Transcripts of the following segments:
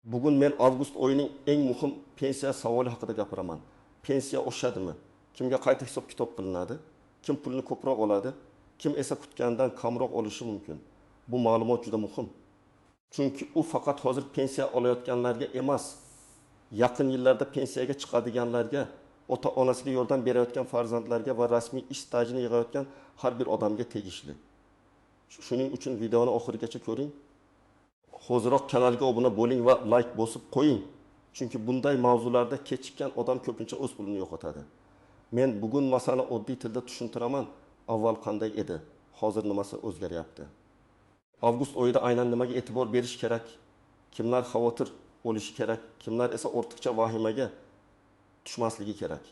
Bugun men avgust oyining eng muhim pensiya savoli haqida gapiraman. Pensiya oshadimi? Kimga qayta hisob-kitob qilinadi? Kim pulni ko'proq oladi? Kim esa kutganidan kamroq olishi mumkin? Bu ma'lumot juda muhim. Chunki u faqat hozir pensiya olayotganlarga emas, yaqin yillarda pensiyaga chiqadiganlarga, ota-onasiga yordam berayotgan farzandlarga va rasmiy ish stajini yig'ayotgan har bir odamga tegishli. Shuning uchun videoni oxirigacha ko'ring. Hoziroq kanalga obuna bo'ling va like bosib qo'ying. Chunki bunday mavzularda kechikkan odam ko'pincha o'z pulini yo'qotadi. Men bugun masalani oddiy tilda tushuntiraman. Avval qanday edi? Hozir nimasi o'zgaryapti? Avgust oyida aynan nimaga e'tibor berish kerak? Kimlar xavotir bo'lishi kerak? Kimlar esa ortiqcha vahimaga tushmasligi kerak?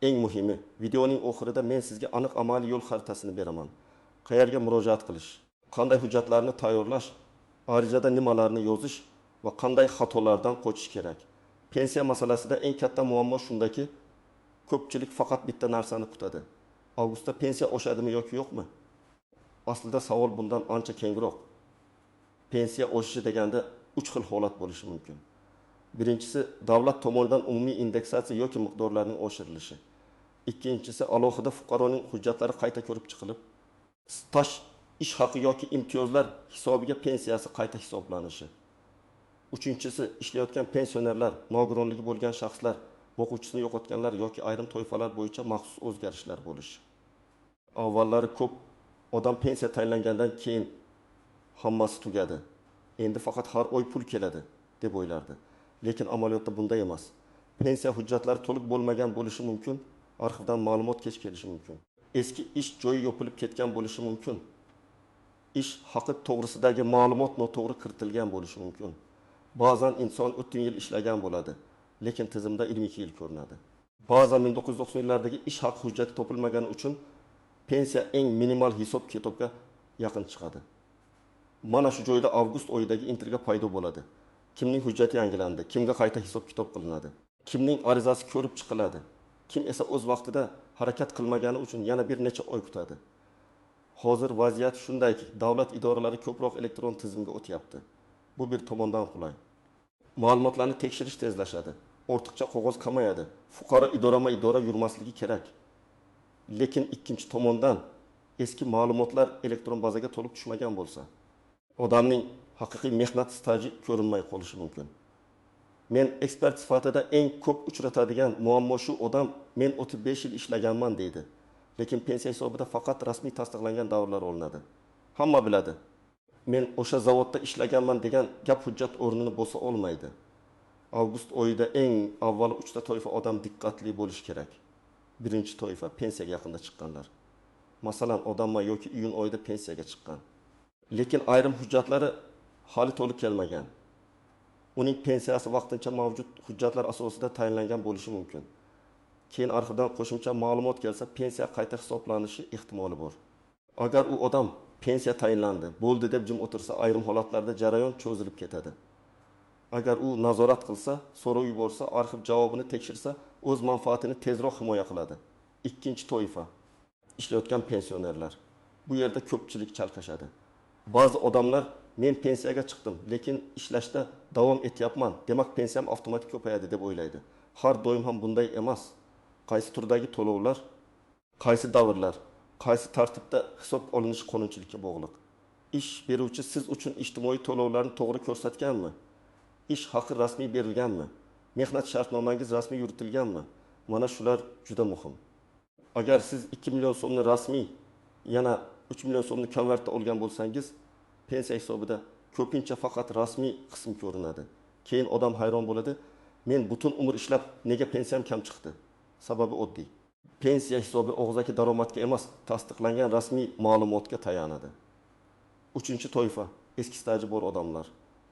Eng muhimi, videoning oxirida men sizga aniq amaliy yo'l xaritasini beraman. Qayerga murojaat qilish, qanday hujjatlarni tayyorlash, arizada nimalarni yozish va qanday xatolardan qochish kerak. Pensiya masalasida eng katta muammo shundaki, ko'pchilik faqat bitta narsani kutadi. Avgustda pensiya oshadimi yoki yo'qmi? Aslida savol bundan ancha kengroq. Pensiya oshishi deganda 3 xil holat bo'lishi mumkin. Birinchisi, davlat tomonidan umumiy indeksatsiya yoki miqdorlarning oshirilishi. Ikkinchisi, alohida fuqaroning hujjatlari qayta ko'rib chiqilib, staj, ish haqi yoki imtiyozlar hisobiga pensiyasi qayta hisoblanishi. Uchinchisi, ishlayotgan pensionerlar, nogironligi bo'lgan shaxslar, boquvchisini yo'qotganlar yoki ayrim toifalar bo'yicha maxsus o'zgarishlar bo'lishi. Avvallari ko'p odam pensiya tayinlangandan keyin hammasi tugadi. Endi faqat har oy pul keladi deb o'ylardi. Lekin amaliyotda bunday emas. Pensiya hujjatlari to'liq bo'lmagan bo'lishi mumkin, arxivdan ma'lumot kech kelishi mumkin. Eski ish joyi yopilib ketgan bo'lishi mumkin. Ish haqi to'g'risidagi ma'lumot noto'g'ri kiritilgan bo'lishi mumkin. Ba'zan inson o'tgan yil ishlagan bo'ladi, lekin tizimda 22 yil ko'rinadi. Ba'zan 1990-yillardagi ish haqi hujjati topilmagani uchun pensiya eng minimal hisob-kitobga yaqin chiqadi. Mana shu joyda avgust oyidagi intriga paydo bo'ladi. Kimning hujjati yangilandi, kimga qayta hisob-kitob qilinadi, kimning arizasi ko'rib chiqiladi, kim esa o'z vaqtida harakat qilmagani uchun yana bir necha oy kutadi. Hozir vaziyat shundayki, davlat idoralari ko'proq elektron tizimga o'tyapti. Bu bir tomondan qulay. Ma'lumotlarni tekshirish tezlashadi, ortiqcha qog'oz kamayadi, fuqaro idorama-idora yurmasligi kerak. Lekin ikkinchi tomondan eski ma'lumotlar elektron bazaga to'liq tushmagan bo'lsa, odamning haqiqiy mehnat staji ko'rinmay qolishi mumkin. Men ekspert sifatida eng ko'p uchratadigan muammo shu: odam men 35 yil ishlaganman deydi, lekin pensiya hisobida faqat rasmiy tasdiqlangan davrlar olinadi. Hamma biladi, men o'sha zavodda ishlaganman degan gap hujjat o'rnini bosa olmaydi. Avgust oyida eng avval 3 ta toifa odam diqqatli bo'lishi kerak. Birinchi toifa pensiyaga yaqinda chiqqanlar. Masalan, odam may yoki iyun oyida pensiyaga chiqqan, lekin ayrim hujjatlari hali to'liq kelmagan. Uning pensiyasi vaqtincha mavjud hujjatlar asosida tayinlangan bo'lishi mumkin. Keyin arxivdan qo'shimcha ma'lumot kelsa, pensiya qayta hisoblanishi ehtimoli bor. Agar u odam pensiya tayinlandi, bo'ldi deb jim o'tirsa, ayrim holatlarda jarayon cho'zilib ketadi. Agar u nazorat qilsa, so'rov yuborsa, arxiv javobini tekshirsa, o'z manfaatini tezroq himoya qiladi. Ikkinchi toifa ishlayotgan pensionerlar. Bu yerda ko'pchilik chalkashadi. Ba'zi odamlar men pensiyaga chiqdim, lekin ishlashda davom etyapman, demak pensiyam avtomatik ko'payadi deb o'ylaydi. Har doim ham bunday emas. Qaysi turdagi to'lovlar, qaysi davrlar, qaysi tartibda hisob olinishi qonunchilikka bog'liq. Ish beruvchi siz uchun ijtimoiy to'lovlarni to'g'ri ko'rsatganmi? Ish haqi rasmiy berilganmi? Mehnat shartnomangiz rasmiy yuritilganmi? Mana shular juda muhim. Agar siz 2 million so'mni rasmiy, yana 3 million so'mni konvertda olgan bo'lsangiz, pensiya hisobida ko'pincha faqat rasmiy qism ko'rinadi. Keyin odam hayron bo'ladi. Men butun umr ishlab nega pensiyam kam chiqdi? Sababi oddiy. Pensiya hisobi og'zaki daromadga emas, tasdiqlangan rasmiy ma'lumotga tayanadi. Uchinchi toifa eski staji bor odamlar.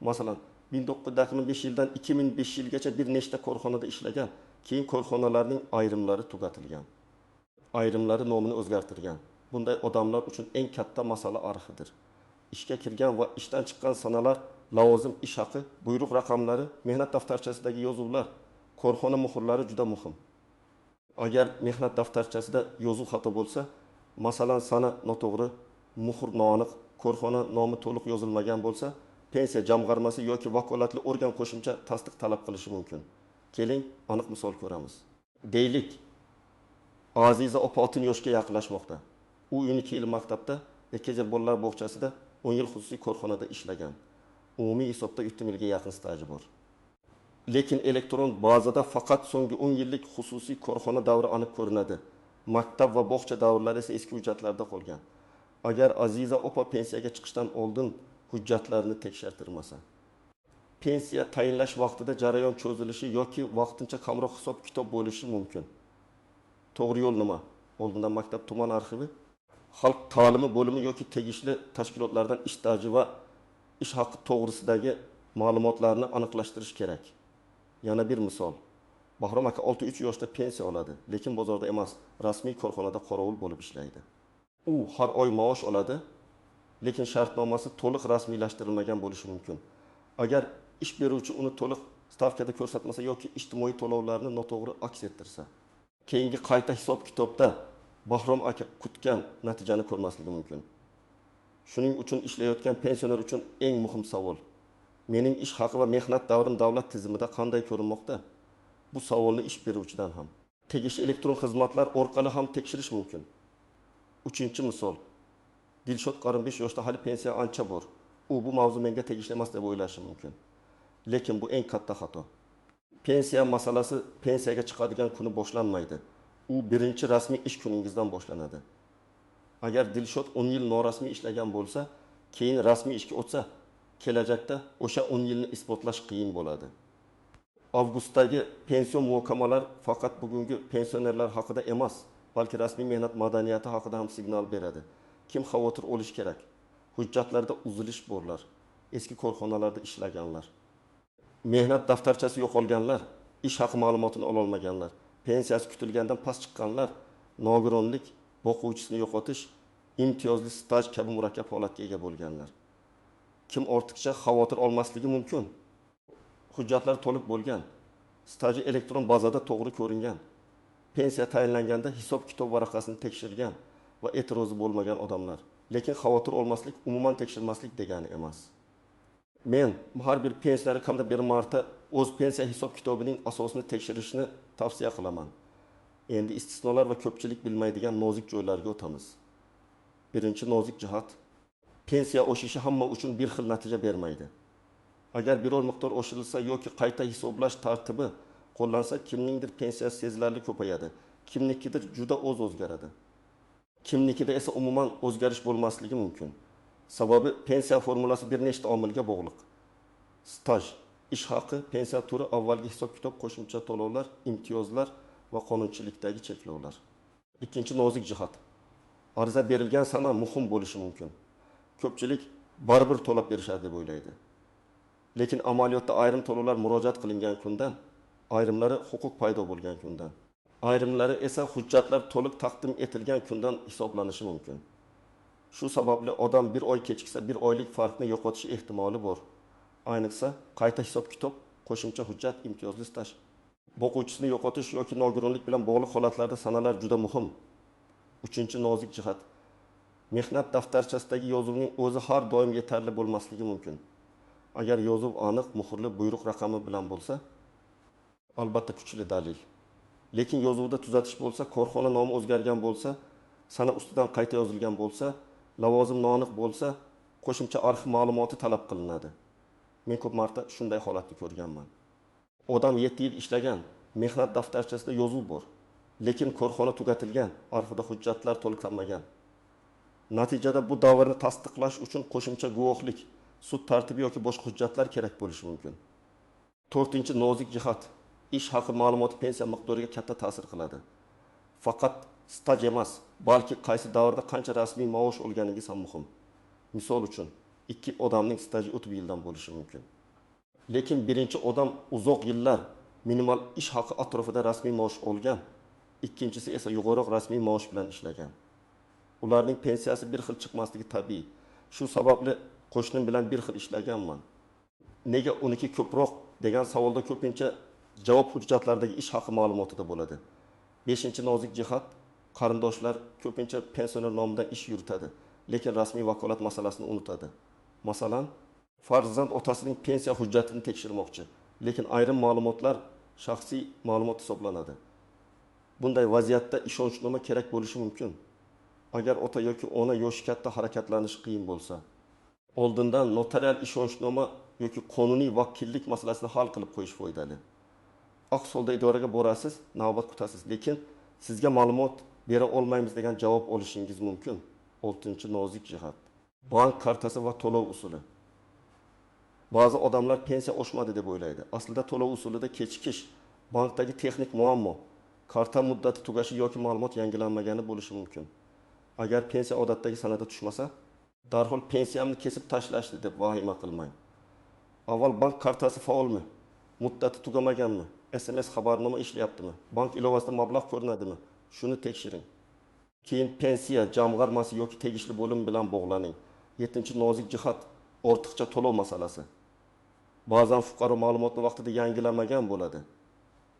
Masalan, 1995 yildan 2005 yilgacha bir nechta korxonada ishlagan, keyin korxonalarning ayrimlari tugatilgan. Ayrimlari nomini o'zgartirgan. Bunday odamlar uchun eng katta masala arxidir. Ishga kirgan va ishdan chiqqan sanalar, lavozim, ish haqi, buyruq raqamlari, mehnat daftarchasidagi yozuvlar, korxona muhrlari juda muhim. Agar mehnat daftarchasida yozuv xato bo'lsa, masalan, sana noto'g'ri, muhr noaniq, korxona nomi to'liq yozilmagan bo'lsa, Pensiya jamg'armasi yoki vakolatli organ qo'shimcha tasdiq talab qilishi mumkin. Keling, aniq misol ko'ramiz. Deylik, Aziza opa 60 yoshga yaqinlashmoqda. U 12 yil maktabda, 2 yil bolalar bog'chasida, 10 yil xususiy korxonada ishlagan. Umumiy hisobda 3 yilga yaqin staji bor. Lekin elektron bazada faqat so'nggi 10 yillik xususiy korxona davri aniq ko'rinadi. Maktab va bog'cha davrlari esa eski hujjatlarda qolgan. Agar Aziza opa pensiyaga chiqishdan oldin hujjatlarini tekshirtirmasa, pensiya tayinlash vaqtida jarayon cho'zilishi yoki vaqtincha kamroq hisob-kitob bo'lishi mumkin. To'g'ri yo'l nima? Oldindan maktab tuman arxivi, xalq ta'limi bo'limi yoki tegishli tashkilotlardan ish staji va ish haqi to'g'risidagi ma'lumotlarni aniqlashtirish kerak. Yana bir misol. Bahrom aka 63 yoshda pensiya oladi, lekin bozorda emas, rasmiy korxonada qorovul bo'lib ishlaydi. U har oy maosh oladi, lekin shartnomasi to'liq rasmiylashtirilmagan bo'lishi mumkin. Agar ish beruvchi uni to'liq stavkada ko'rsatmasa yoki ijtimoiy to'lovlarni noto'g'ri aks ettirsa, keyingi qayta hisob-kitobda Bahrom aka kutgan natijani ko'rmasligi mumkin. Shuning uchun ishlayotgan pensioner uchun eng muhim savol: mening ish haqi va mehnat davrim davlat tizimida qanday ko'rinmoqda? Bu savolni ish beruvchidan ham, tegishli elektron xizmatlar orqali ham tekshirish mumkin. Uchinchi misol. Dilshod 45 yoshda, hali pensiya ancha bor. U bu mavzu menga tegishli emas deb o'ylashi mumkin. Lekin bu eng katta xato. Pensiya masalasi pensiyaga chiqadigan kuni boshlanmaydi. U birinchi rasmiy ish kuningizdan boshlanadi. Agar Dilshod 10 yil norasmiy ishlagan bo'lsa, keyin rasmiy ishga o'tsa, kelajakda o'sha 10 yilni isbotlash qiyin bo'ladi. Avgustdagi pension muhokamalar faqat bugungi pensionerlar haqida emas, balki rasmiy mehnat madaniyati haqida ham signal beradi. Kim xavotir olish kerak? Hujjatlarda uzilish borlar, eski korxonalarda ishlaganlar, mehnat daftarchasi yo'qolganlar, ish haqi ma'lumotini ololmaganlar, pensiyasi kutilgandan past chiqqanlar, nogironlik, boquvchisini yo'qotish, imtiyozli staj kabi murakkab holatga ega bo'lganlar. Kim ortiqcha xavotir olmasligi mumkin? Hujjatlar to'liq bo'lgan, staji elektron bazada to'g'ri ko'ringan, pensiya tayinlanganda hisob-kitob varaqasini tekshirgan va e'tirozi bo'lmagan odamlar. Lekin xavotir olmaslik umuman tekshirmaslik degani emas. Men har bir pensioner kamida bir marta o'z pensiya hisob-kitobining asosini tekshirishni tavsiya qilaman. Endi istisnolar va ko'pchilik bilmaydigan nozik joylarga o'tamiz. Birinchi nozik jihat: pensiya oshishi hamma uchun bir xil natija bermaydi. Agar biror miqdor oshirilsa yoki qayta hisoblash tartibi qo'llansa, kimningdir pensiyasi sezilarli ko'payadi, kimnikidir juda oz o'zgaradi. Kimnikida esa umuman o'zgarish bo'lmasligi mumkin. Sababi pensiya formulasi bir nechta omilga bog'liq. Staj, ish haqi, pensiya turi, avvalgi hisob-kitob, qo'shimcha to'lovlar, imtiyozlar va qonunchilikdagi cheklovlar. Ikkinchi nozik jihat: ariza berilgan sana muhim bo'lishi mumkin. Ko'pchilik baribir to'lab berishadi deb o'ylaydi. Lekin amaliyotda ayrim to'lovlar murojaat qilingan kundan, ayrimlari huquq paydo bo'lgan kundan, ayrimlari esa hujjatlar to'liq taqdim etilgan kundan hisoblanishi mumkin. Shu sababli odam bir oy kechiksa, bir oylik farqni yo'qotish ehtimoli bor. Ayniqsa qayta hisob-kitob, qo'shimcha hujjat, imtiyozli staj, boquvchisini yo'qotish yoki nogironlik bilan bog'liq holatlarda sanalar juda muhim. Uchinchi nozik jihat: mehnat daftarchasidagi yozuvning o'zi har doim yetarli bo'lmasligi mumkin. Agar yozuv aniq, muhrli buyruq raqami bilan bo'lsa, albatta kuchli dalil. Lekin yozuvda tuzatish bo'lsa, korxona nomi o'zgargan bo'lsa, sana ustidan qayta yozilgan bo'lsa, lavozim noaniq bo'lsa, qo'shimcha arxiv ma'lumoti talab qilinadi. Men ko'p marta shunday holatni ko'rganman. Odam 7 yil ishlagan, mehnat daftarchasida yozuv bor, lekin korxona tugatilgan, arxivda hujjatlar to'liqlanmagan. Natijada bu davrni tasdiqlash uchun qo'shimcha guvohlik, sud tartibi yoki boshqa hujjatlar kerak bo'lishi mumkin. To'rtinchi nozik jihat: ish haqi ma'lumoti pensiya miqdoriga katta ta'sir qiladi. Faqat staj emas, balki qaysi davrda qancha rasmiy maosh olganingiz ham muhim. Misol uchun, ikki odamning staji 30 yildan bo'lishi mumkin. Lekin birinchi odam uzoq yillar minimal ish haqi atrofida rasmiy maosh olgan, ikkinchisi esa yuqoriroq rasmiy maosh bilan ishlagan. Ularning pensiyasi bir xil chiqmasligi tabiiy. Shu sababli qo'shnim bilan bir xil ishlaganman, nega uniki ko'proq degan savolda ko'pincha javob hujjatlardagi ish haqi ma'lumotida bo'ladi. Beshinchi nozik jihat: qarindoshlar ko'pincha pensioner nomidan ish yuritadi, lekin rasmiy vakolat masalasini unutadi. Masalan, Farzand otasining pensiya hujjatini tekshirmoqchi, lekin ayrim ma'lumotlar shaxsiy ma'lumot hisoblanadi. Bunday vaziyatda ishonchnoma kerak bo'lishi mumkin. Agar ota yoki ona yoshi katta, harakatlanishi qiyin bo'lsa, oldindan notarial ishonchnoma yoki qonuniy vakillik masalasini hal qilib qo'yish foydali. Aks holda idoraga borasiz, navbat kutasiz, lekin sizga ma'lumot bera olmaymiz degan javob olishingiz mumkin. Oltinchi nozik jihat: bank kartasi va to'lov usuli. Ba'zi odamlar pensiya oshmadi deb o'ylaydi. Aslida to'lov usulida kechikish, bankdagi texnik muammo, karta muddati tugashi yoki ma'lumot yangilanmagani bo'lishi mumkin. Agar pensiya odatdagi sanada tushmasa, darhol pensiyamni kesib tashlashdi deb vahima qilmang. Avval bank kartasi faolmi? Muddati tugamaganmi? SMS xabarnoma ishlayaptimi? Bank ilovasida mablag' ko'rinadimi? Shuni tekshiring. Keyin pensiya jamg'armasi yoki tegishli bo'lim bilan bog'laning. Yettinchi nozik jihat: ortiqcha to'lov masalasi. Ba'zan fuqaro ma'lumotni vaqtida yangilamagan bo'ladi.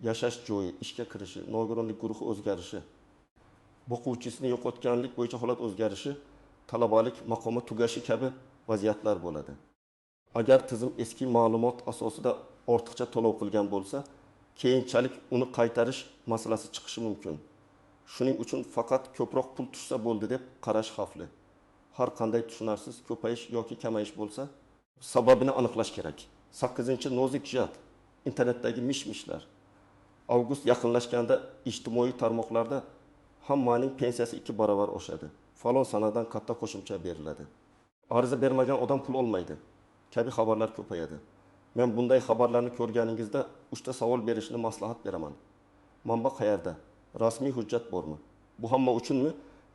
Yashash joyi, ishga kirishi, nogironlik guruhi o'zgarishi, boquvchisini yo'qotganlik bo'yicha holat o'zgarishi, talabalik maqomi tugashi kabi vaziyatlar bo'ladi. Agar tizim eski ma'lumot asosida ortiqcha to'lov qilgan bo'lsa, keyinchalik uni qaytarish masalasi chiqishi mumkin. Shuning uchun faqat ko'proq pul tushsa bo'ldi deb qarash xavfli. Har qanday tushunarsiz ko'payish yoki kamayish bo'lsa, sababini aniqlash kerak. Sakkizinchi nozik jihat: internetdagi mish-mishlar. Avgust yaqinlashganda ijtimoiy tarmoqlarda hammaning pensiyasi 2 barobar oshadi, falon sanadan katta qo'shimcha beriladi, ariza bermagan odam pul olmaydi kabi xabarlar ko'payadi. Men bunday xabarlarni ko'rganingizda uchta savol berishni maslahat beraman. Manba qayerda? Rasmiy hujjat bormi? Bu hamma uchunmi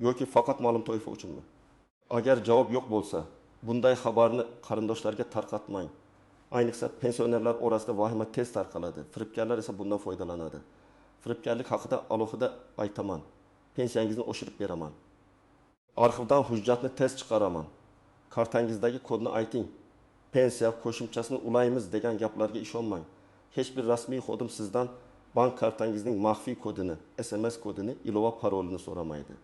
yoki faqat ma'lum toifa uchunmi? Agar javob yo'q bo'lsa, bunday xabarni qarindoshlarga tarqatmang. Ayniqsa pensionerlar orasida vahima tez tarqaladi, firibgarlar esa bundan foydalanadi. Firibgarlik haqida alohida aytaman: pensiyangizni oshirib beraman, arxivdan hujjatni tez chiqaraman, kartangizdagi kodni ayting, pensiya qo'shimchasini ulaymiz degan gaplarga ishonmang. Hech bir rasmiy xodim sizdan bank kartangizning maxfiy kodini, SMS kodini, ilova parolini so'ramaydi.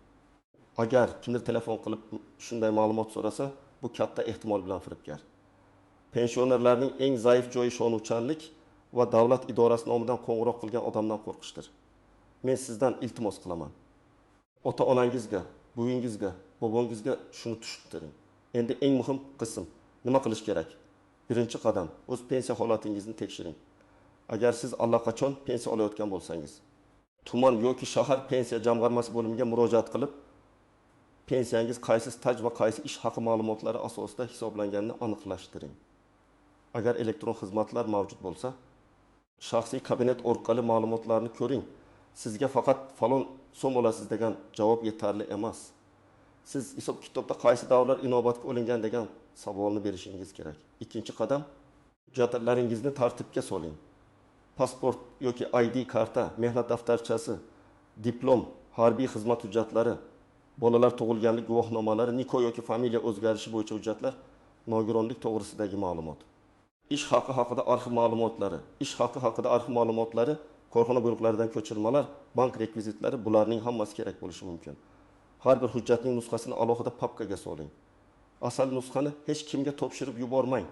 Agar kimdir telefon qilib shunday ma'lumot so'rasa, bu katta ehtimol bilan firibgar. Pensionerlarning eng zaif joyi ishonuvchanlik va davlat idorasi nomidan qo'ng'iroq qilgan odamdan qo'rqishdir. Men sizdan iltimos qilaman, ota onangizga, buvingizga, bobongizga shuni tushuntiring. Endi eng muhim qism: nima qilish kerak? Birinchi qadam: o'z pensiya holatingizni tekshiring. Agar siz allaqachon pensiya olayotgan bo'lsangiz, tuman yoki shahar pensiya jamg'armasi bo'limiga murojaat qilib, pensiyangiz qaysi staj va qaysi ish haqi ma'lumotlari asosida hisoblanganini aniqlashtiring. Agar elektron xizmatlar mavjud bo'lsa, shaxsiy kabinet orqali ma'lumotlarni ko'ring. Sizga faqat falon so'm olasiz degan javob yetarli emas. Siz hisob kitobda qaysi davrlar inobatga olingan degan savolni berishingiz kerak. Ikkinchi qadam: hujjatlaringizni tartibga soling. Pasport yoki ID karta, mehnat daftarchasi, diplom, harbiy xizmat hujjatlari, bolalar tug'ilganlik guvohnomalari, nikoh yoki familiya o'zgarishi bo'yicha hujjatlar, nogironlik to'g'risidagi ma'lumot, ish haqi haqida arxiv ma'lumotlari, ish haqi haqida arxiv ma'lumotlari, korxona buyruqlaridan ko'chirmalar, bank rekvizitlari — bularning hammasi kerak bo'lishi mumkin. Har bir hujjatning nusxasini alohida papkaga soling. Asl nusxani hech kimga topshirib yubormang.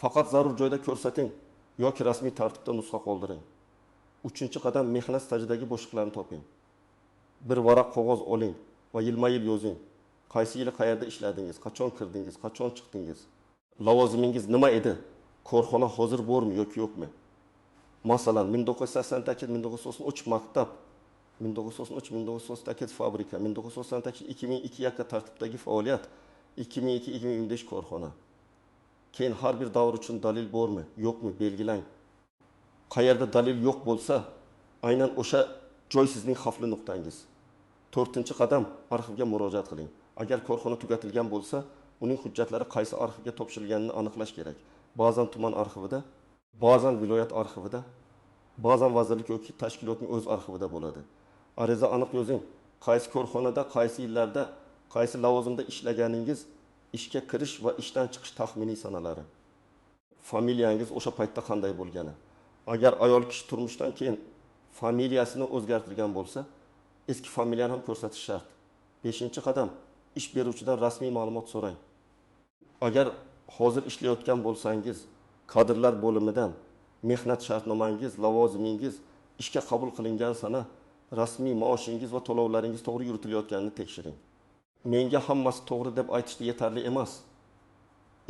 Faqat zarur joyda ko'rsating yoki rasmiy tartibda nusxa qoldiring. Uchinchi qadam: mehnat stajidagi bo'shliqlarni toping. Bir varaq qog'oz oling va yilma yil yozing. Qaysi yili qayerda ishladingiz, qachon kirdingiz, qachon chiqdingiz, lavozimingiz nima edi, korxona hozir bormi yoki yo'qmi? Masalan, 1988 1993 maktab, 1993 1998 fabrika, 1998 2002 yakka tartibdagi faoliyat, 2002 2025 korxona. Keyin har bir davr uchun dalil bormi, yo'qmi, belgilang. Qayerda dalil yo'q bo'lsa, aynan o'sha joy sizning xavfli nuqtangiz. To'rtinchi qadam: arxivga murojaat qiling. Agar korxona tugatilgan bo'lsa, uning hujjatlari qaysi arxivga topshirilganini aniqlash kerak. Ba'zan tuman arxivida, ba'zan viloyat arxivida, ba'zan vazirlik yoki tashkilotning o'z arxivida bo'ladi. Ariza aniq yozing: qaysi korxonada, qaysi yillarda, qaysi lavozimda ishlaganingiz, ishga kirish va ishdan chiqish taxminiy sanalari, familiyangiz o'sha paytda qanday bo'lgani. Agar ayol kishi turmushdan keyin familiyasini o'zgartirgan bo'lsa, eski familiyani ham ko'rsatish shart. Beshinchi qadam: ish beruvchidan rasmiy ma'lumot so'rang. Agar Hozir ishlayotgan bo'lsangiz, kadrlar bo'limidan mehnat shartnomangiz, lavozimingiz, ishga qabul qilingan sana, rasmiy maoshingiz va to'lovlaringiz to'g'ri yuritilayotganini tekshiring. Menga hammasi to'g'ri deb aytishda yetarli emas.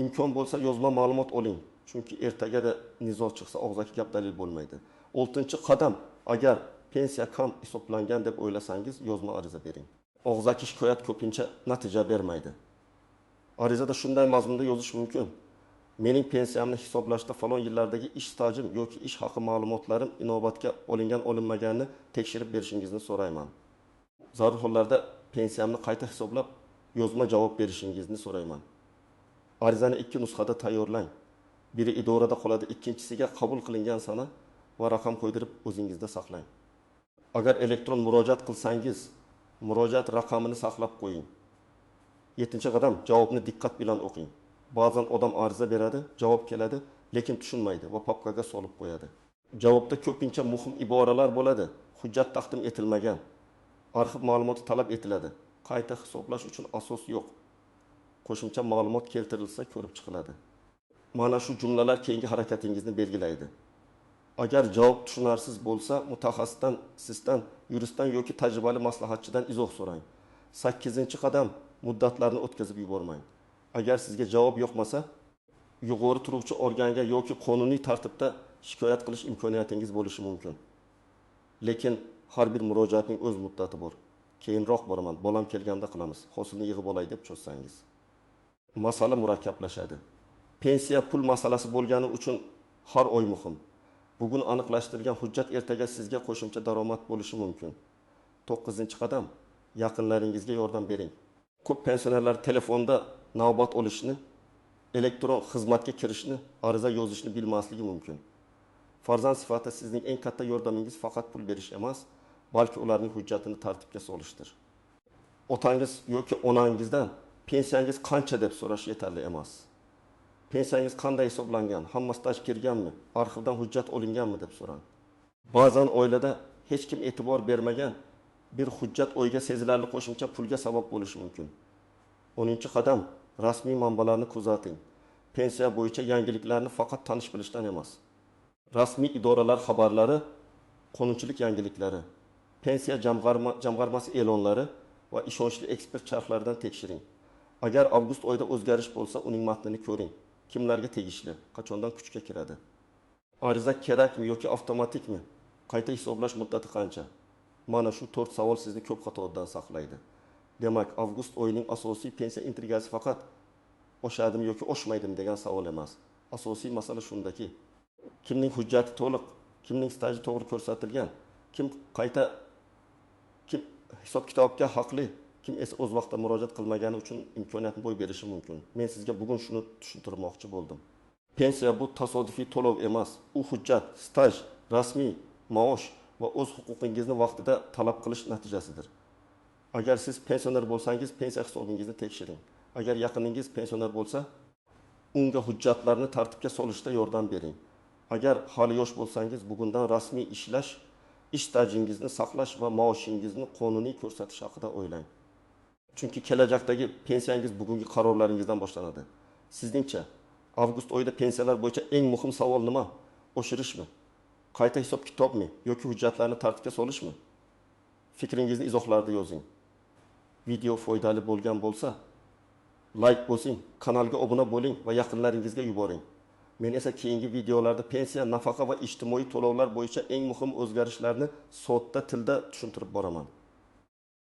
Imkon bo'lsa yozma ma'lumot oling. Chunki ertaga da nizo chiqsa og'zaki gap dalil bo'lmaydi. 6-qadam, agar pensiya kam hisoblangan deb o'ylasangiz, yozma ariza bering. Og'zaki shikoyat ko'pincha natija bermaydi. Arizada shunday mazmunda yozish mumkin: mening pensiyamni hisoblashda falon yillardagi ish stajim yoki ish haqi ma'lumotlarim inobatga olingan olinmaganini tekshirib berishingizni so'rayman. Zarur hollarda pensiyamni qayta hisoblab yozma javob berishingizni so'rayman. Arizani 2 nusxada tayyorlang. Biri idorada qoladi, ikkinchisiga qabul qilingan sana va raqam qo'ydirib o'zingizda saqlang. Agar elektron murojaat qilsangiz, murojaat raqamini saqlab qo'ying. 7-qadam, javobni diqqat bilan o'qing. Ba'zan odam ariza beradi, javob keladi, lekin tushunmaydi va papkaga solib qo'yadi. Javobda ko'pincha muhim iboralar bo'ladi, hujjat taqdim etilmagan, arxiv ma'lumoti talab etiladi. Qayta hisoblash uchun asos yo'q. Qo'shimcha ma'lumot keltirilsa ko'rib chiqiladi. Mana shu jumlalar keyingi harakatingizni belgilaydi. Agar javob tushunarsiz bo'lsa, mutaxassisdan, sizdan, yuristdan yoki tajribali maslahatchidan izoh so'rang. 8-qadam, muddatlarni o'tkazib yubormang. Agar sizga javob yo'qmasa, yuqori turuvchi organga yoki qonuniy tartibda shikoyat qilish imkoniyatingiz bo'lishi mumkin. Lekin har bir murojaatning o'z muddati bor. Keyinroq boraman, bolam kelganda qilamiz, hosilni yig'ib olay deb cho'zsangiz, masala murakkablashadi. Pensiya pul masalasi bo'lgani uchun har oy muhim. Bugun aniqlashtirilgan hujjat ertaga sizga qo'shimcha daromad bo'lishi mumkin. 9-qadam, yaqinlaringizga yordam bering. Ko'p pensionerlar telefonda navbat olishni, elektron xizmatga kirishni, ariza yozishni bilmasligi mumkin. Farzand sifatida sizning eng katta yordamingiz faqat pul berish emas, balki ularning hujjatini tartibga solishdir. Otangiz yoki onangizdan pensiyangiz qancha deb so'rash yetarli emas. Pensiyangiz qanday hisoblangan, hamma staj kirganmi, arxivdan hujjat olinganmi deb so'rang. Ba'zan oilada hech kim e'tibor bermagan bir hujjat oyga sezilarli qo'shimcha pulga sabab bo'lishi mumkin. 10-qadam, rasmiy manbalarni kuzating. Pensiya bo'yicha yangiliklarni faqat tanish bilishdan emas. Rasmiy idoralar xabarlari, qonunchilik yangiliklari, pensiya jamg'armasi e'lonlari va ishonchli ekspert charxlaridan tekshiring. Agar avgust oyida o'zgarish bo'lsa, uning matnini ko'ring. Kimlarga tegishli, qachondan kuchga kiradi? Ariza kerakmi yoki avtomatikmi? Qayta hisoblash muddati qancha? Mana shu 4 savol sizni ko'p xatodan saqlaydi. Demak, avgust oyining asosiy pensiya intrigasi faqat oshadimi yoki oshmaydimi degan savol emas. Asosiy masala shundaki, kimning hujjati to'liq, kimning staji to'g'ri ko'rsatilgan, kim qayta kim hisob-kitobga haqli, kim esa o'z vaqtida murojaat qilmagani uchun imkoniyatni boy berishi mumkin. Men sizga bugun shuni tushuntirmoqchi bo'ldim. Pensiya bu tasodifiy to'lov emas. U hujjat, staj, rasmiy maosh va o'z huquqingizni vaqtida talab qilish natijasidir. Agar siz pensioner bo'lsangiz, pensiya hisobingizni tekshiring. Agar yaqiningiz pensioner bo'lsa, unga hujjatlarni tartibga solishda yordam bering. Agar hali yosh bo'lsangiz, bugundan rasmiy ishlash, ish stajingizni saqlash va maoshingizni qonuniy ko'rsatish haqida o'ylang. Chunki kelajakdagi pensiyangiz bugungi qarorlaringizdan boshlanadi. Sizningcha, avgust oyida pensiyalar bo'yicha eng muhim savol nima? Oshirishmi? Qayta hisob-kitobmi yoki hujjatlarni tartibga solishmi? Fikringizni izohlarda yozing. Video foydali bo'lgan bo'lsa, like bosing, kanalga obuna bo'ling va yaqinlaringizga yuboring. Men esa keyingi videolarda pensiya, nafaqa va ijtimoiy to'lovlar bo'yicha eng muhim o'zgarishlarni sodda tilda tushuntirib boraman.